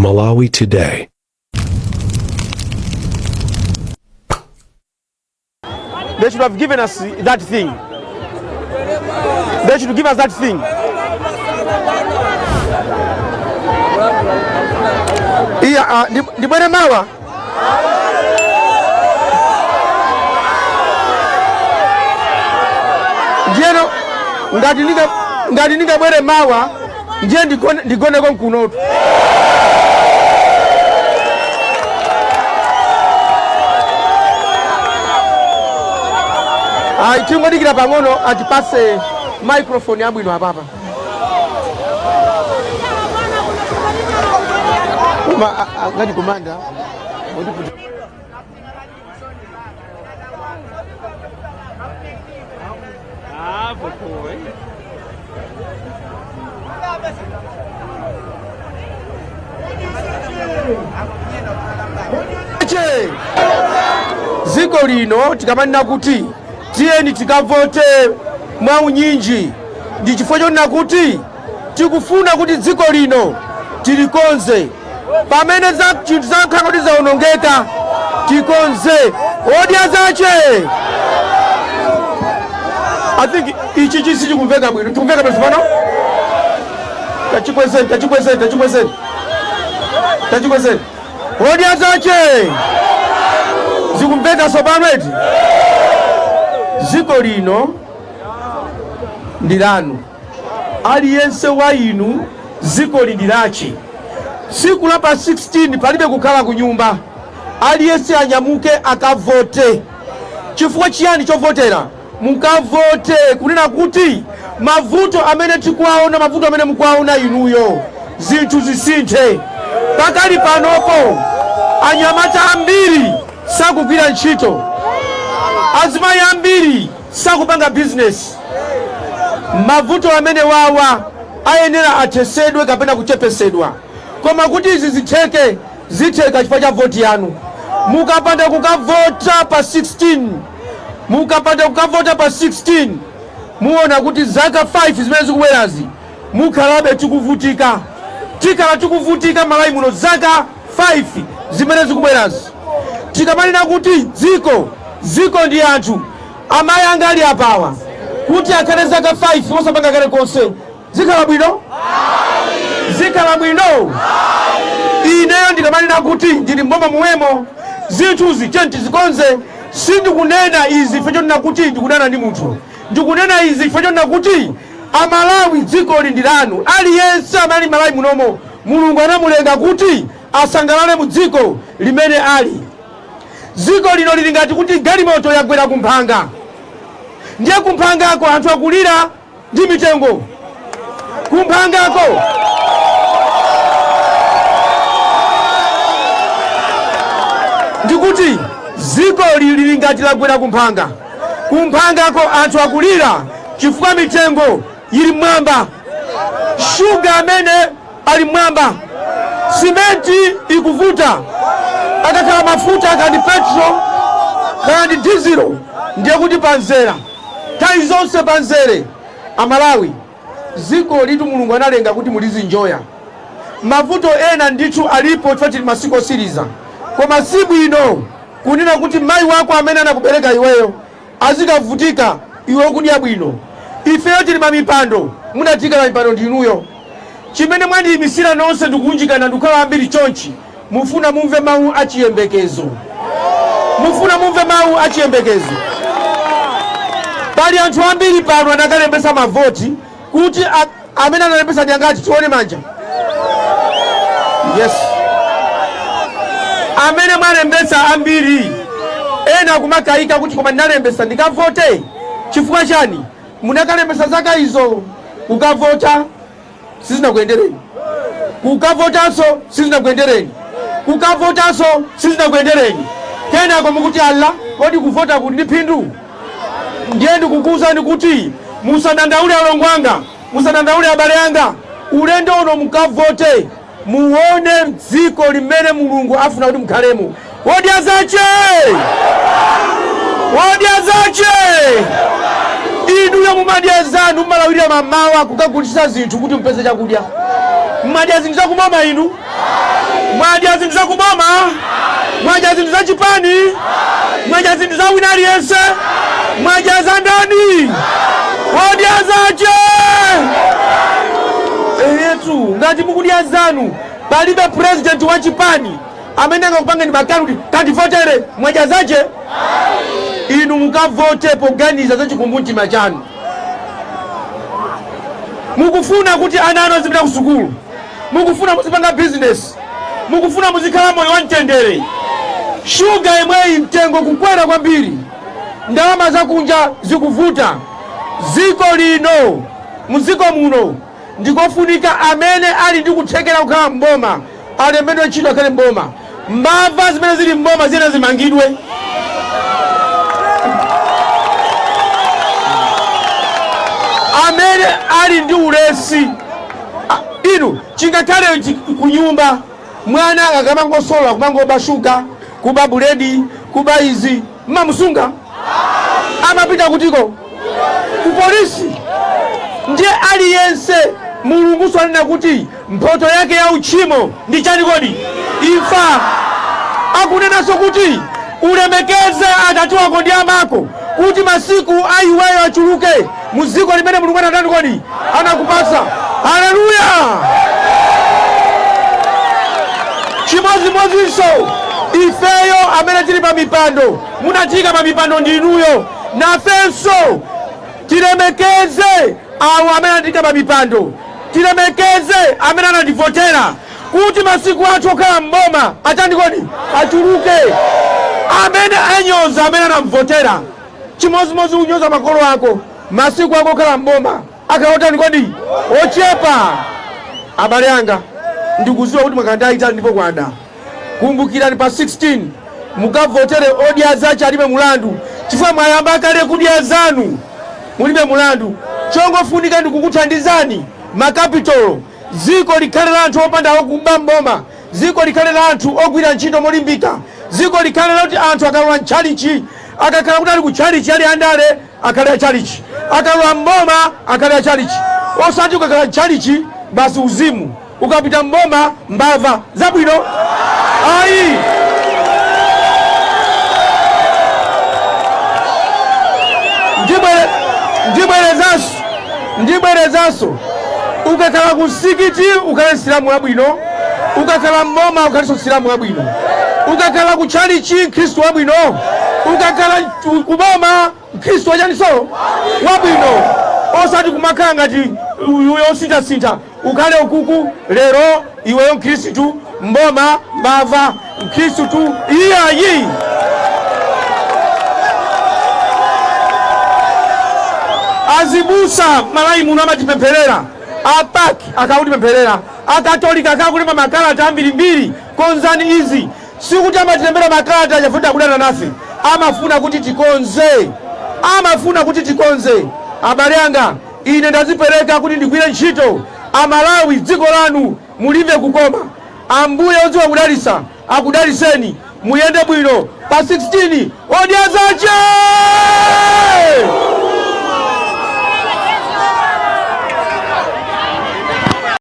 Malawi Today. They should have given us that thing. They should give us that thing. Iya, ndibwere mawa. Ndiyeno ngati ndingabwere mawa ndiye ndigoneko nkunotu. Ayi, tingodikira pang'ono atipase microphone yabwino apapa. Koma ngati kumanda Che! Dziko lino tikamanena kuti tiyeni tikavote mwaunyinji ndi chifukwa chonena kuti tikufuna kuti dziko lino tilikonze. Pamene za chinthu zakhala kuti zaonongeka tikonze. Odya zache. I think ichi chisi chikumveka bwino. Chikumveka bwino pano? Tachikwezeni, tachikwezeni, tachikwezeni. Tachikwezeni. Odya zache. Zikumveka tsopano eti? Dziko lino ndi lanu. Aliyense wa inu dzikoli ndi lache. Tsiku la pa 16 palibe kukhala kunyumba. Aliyense anyamuke akavote. Chifukwa chiyani chovotera? Mukavote kunena kuti mavuto amene tikuwaona, mavuto amene mukuwaona inuyo, zinthu zisinthe. Pakali panopo anyamata ambiri sakugwira ntchito, azimayi ambiri sakupanga bizinesi. Mavuto amene wawa ayenera athesedwe kapena kuchepesedwa. Koma kuti izi zitheke, zitheka chifukwa cha voti yanu. Mukapanda kukavota pa 16, mukapanda kukavota pa 16, muona kuti zaka 5 zimene zikubwerazi mukhalabe tikuvutika. Tikhala tikuvutika Malawi muno zaka 5 zimene zikubwerazi. Tikamanena kuti dziko, dziko ndi anthu, amayi anga ali apawa kuti akhale zaka 5 osapanga kalikonse, zikhala bwino? Zikhala bwino? Ineyo ndikamanena kuti ndili mboma muwemo, zinthuzi tiyeni tizikonze, sindikunena izi chifukwa chonena kuti ndikudana ndi munthu. Ndikunena izi chifukwa chonena kuti Amalawi dzikoli ndi lanu. Aliyense amene ali Malawi munomo Mulungu anamulenga kuti asangalale mu dziko limene ali. Dziko lino lili ngati kuti galimoto yagwera kumphanga, ndiye kumphangako anthu akulira ndi mitengo kumphangako. Ndikuti dzikoli lili ngati lagwera kumphanga, kumphangako anthu akulira chifukwa mitengo yili mmwamba, shuga amene ali mmwamba, simenti ikuvuta, akakhala mafuta kaya ndi petrol kaya ndi dizilo, ndiye kuti panzera nthawi zonse panzere. Amalawi, dziko litu Mulungu analenga kuti mulizinjoya. Mavuto ena ndithu alipo chifukwa tili masiku osiriza, koma si bwino kunena kuti mayi wako amene anakubereka iweyo azikavutika iwe ukudya bwino. Ifeyo tili mamipando, munatiika pamipando ndi inuyo. Chimene mwandiyimisira nonse ndikuunjikana ndikukhala ambiri chonchi, mufuna mumve mawu achiyembekezo. Mufuna mumve mawu achiyembekezo. Pali anthu ambiri pano anakalembesa mavoti kuti amene analembesa ndi angati? Tione manja. Yes, amene mwalembesa ambiri, ena akumakayika kuti koma ndinalembesa ndikavote chifukwa chani? Munakalembesa zaka izo, kukavota sizinakuyendereni, kukavotanso sizinakuyendereni, kukavotanso sizinakuyendereni, kenako mukuti Allah, kodi kuvota kuli ndi phindu? Ndiye ndikukuwuzani kuti musadandaule alongo anga, musadandaule abale anga, ulendo uno mukavote muone dziko limene Mulungu afuna kuti mukhalemo. Odya zache! Odya zache! Inuyo mumadya zanu, mumalawirira mamawa kukagulitsa zinthu kuti mupeze chakudya. Mumadya zinthu zakuboma inu. Mwadya zinthu zakuboma? Mwadya zinthu za chipani? Mwadya zinthu za wina aliyense? Mwadya za ndani? Odya zache eyetu. Ngati mukudya zanu, palibe president wa chipani amene angakupangeni makani kuti kandivotere. Mwadya zache. Inu mukavote poganiza za chikumbumtima chanu. Mukufuna kuti ana anu azipita ku sukulu, mukufuna muzipanga bizinesi, mukufuna muzikhala moyo wa mtendere. Shuga yemweyi mtengo kukwera kwambiri, ndalama zakunja zikuvuta. Dziko lino, mdziko muno ndikofunika amene ali ndi kuthekera kukhala mboma alembedwe ntchito, akhale mboma. Mbava zimene zili mboma zina zimangidwe. Amene ali ndi ulesi, inu chingakhale kunyumba mwana akamangosola kumangoba shuga, kuba buledi, kuba izi, mmamusunga? Amapita kutiko? Ku polisi. Ndiye aliyense, Mulunguso anena kuti mphoto yake ya uchimo ndi chani kodi? Imfa. Akunenanso kuti ulemekeze atate wako ndi amako kuti masiku a iweyo achuluke mu dziko limene Mulungu anatani kodi? Anakupatsa. Haleluya! Chimodzimodzinso ifeyo amene tili pa mipando, munatiika pa mipando ndi inuyo, nafenso tilemekeze awo amene anatiika pa mipando, tilemekeze amene anativotera kuti masiku athu okhala mboma atani kodi? Achuluke. Amene anyoza amene anamvotera, chimodzimodzi kunyoza makolo ako, masiku ako okhala mboma akhala otani kodi? Ochepa. Abale anga, ndikudziwa kuti mwakhala ayitali ndipo kwada. Kumbukirani, pa 16 mukavotere Odya Zache Alibe Mulandu, chifukwa mwayamba kale kudya zanu, mulibe mulandu. Chongofunika ndikukuthandizani makapitolo. Dziko likhale la anthu opanda okuba mboma, dziko likhale la anthu ogwira ntchito molimbika, dziko likhale loti anthu akalowa mtchalichi, akakhala kuti ali ku tchalichi ali andale, akhale atchalichi, akalowa mboma akhale atchalichi, osati ukakhala mtchalichi basi uzimu, ukapita mboma mbava zabwino ayi. Ndibwerezanso, ndibwerezanso, ukakhala ku msikiti ukhale msilamu wabwino, ukakhala mboma ukhalenso msilamu wabwino, ukakhala ku tchalichi mkhristu wabwino, ukakhala kuboma mkhristu wachaniso? Wabwino, osati kumakhala ngati uyo osinthasintha, ukhale ukuku lero iweyo mkhristu, mboma mbava, mkhristu iyayi. Azibusa Malawi muno amatipempherera, apaki akakutipempherera, Akatolika akakulemba makalata ambirimbiri, konzani izi. Sikuti amatilembera makalata chifukwa akudana nafe, amafuna kuti tikonze, amafuna kuti tikonze. Abale anga, ine ndazipereka kuti ndigwire ntchito. Amalawi, dziko lanu mulimve kukoma. Ambuye odziwa kudalisa akudaliseni, muyende bwino pa 16. Odya Zache!